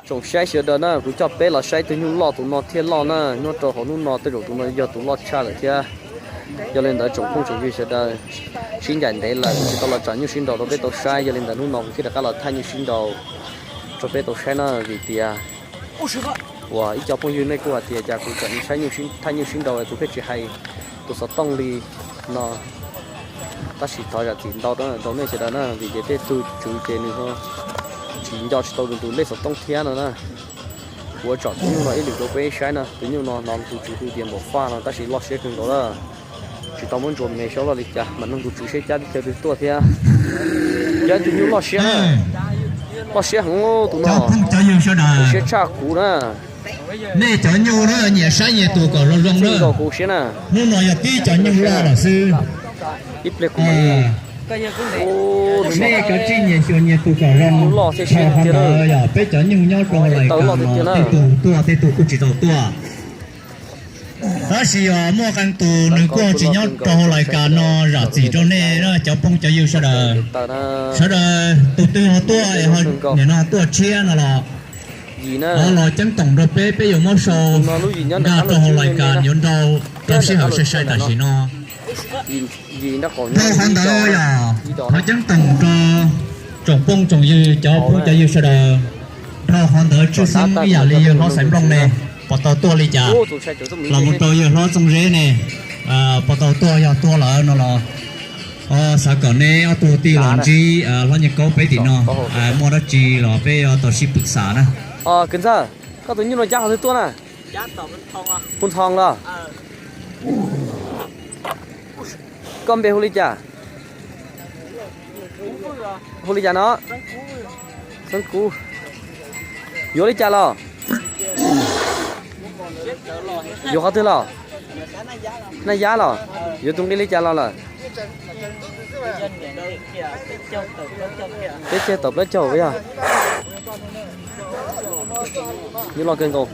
Tsoom saib sawv daws na, kuv coj peb los saib tus nyuj loj tus no thiaj loj na, nyob rau hauv hnub no tej zaum tus no yog tus loj tshaj lawm thiab. Yog li ntawd tsoom phooj tsoom ywg sawv daws, sib ncaim ntev lawm kuv tsis tau los tsom nyuj sib nraus rau peb tau saib, yog li ntawd hnub no kuv thiaj rov qab los thaj nyuj sib nraus rau peb tau saib na, vim tias uas ib co phooj ywg nej kuj hais tias cas kuv tsom saib thaj nyuj sib nraus kuv pheej tsis hais tus xov tooj li no. Tab sis thov zam txim ntau rau nej sawv daws na, vim tias tej tug tswv ces nws tsis nco tsis tau nws tus lej xov tooj thiab no na. Kuv tsom tus nyuj no ib lwm rau peb saib na, tus nyuj no hnov tus tswv hu tias npaum faj no tab sis loj siab kawg nkaus na. Tsis tau muab ntsuas me saib loj li cas, mam nug tus tswv seb cab tib chaw twg tuaj thiab. Yog ib tug nyuj loj siab na, loj siab heev tus no, loj siab tshaj kuv na. Nej cov nyuj na nyias saib nyias tus kom zoo zoo na. Hnub no yog tib cov nyuj loj lawm xwb. Nej cov tsij nyias xyuas nyias tus kom zoo, dhau qhov ntawd yog peb cov nyuj nyob rau hauv lais kas no tej tug tuaj tej tug kuj tsis tau tuaj. Tab sis yog muaj qee tus nws kuj tsis nyob rau hauv lais kas no, zam txim rau nej cov phooj cov ywg sawv daws. Sawv daws tus twg ho tuaj, nim no tuaj tshiab no los, ho los ceeb toom rau peb, peb yuav muab sau nkag rau hauv lais kas yuav nrau rau sij hawm sai sai tam sim no. Dhau qhov ntawd yog thov ceeb toom rau tsoom phooj tsoom ywg, cov phooj cov ywg sawv daws. Dhau qhov ntawd tshwj xeeb ib yam li yawg hlob Xaiv Nplooj ne, puas tau tuaj li cas? Los mus rau yawg hlob Txooj Zeb ne, puas tau tuaj, yog tuaj lawm no los xav kom neb ob tug tij los ntsib hlob Nyiaj Kaub peb tim no, muaj dab tsi los peb yuav tau sib pwm xam na. Kwv ntxawg, koj tus nyuj no cab qhov twg tuaj na? Hu Nthoo los? Koj npe hu li cas? Hu li cas no? Xeeb Kub. Yuav li cas los? Yuav qhov twg los? Naj Yab los? Yuav tus nqi li cas los lawm? Peb caug tawm plaub caug yog. Nyuj loj kawg nkaus.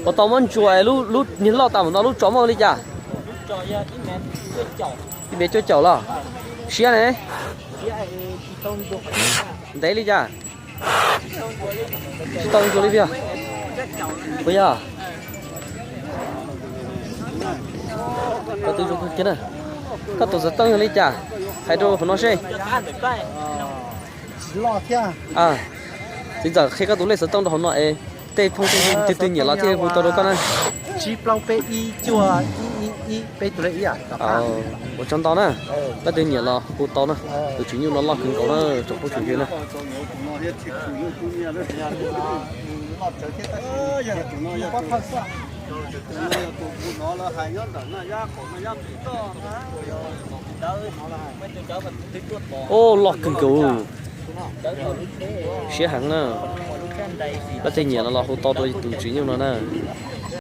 Puas tau muab ntsuas lub niag loj tas mus no lub tsos muaj li cas? Ib mev cuaj caum los? Siab ne? Ntev li cas? Tsis tau ntsuas li tiag. Puas yog? Koj tus xov tooj yog li cas? Hais rau hauv no seb. Txiv ntxawm qhia koj tus lej xov tooj rau hauv no es tej phooj ywg twg nyiam los thiaj hu tau rau koj na. Tsib plaub peb ib cuaj ib ib ib peb tus lej ib. Ua tsaug ntau na, leej twg nyiam los hu tau na. Tus tswv nyuj no loj kawg nkaus na tsoom phooj tsoom ywg na. Ub, loj kawg nkaus. Siab heev na. Leej twg nyiam no los hu tau rau tus tswv nyuj no na.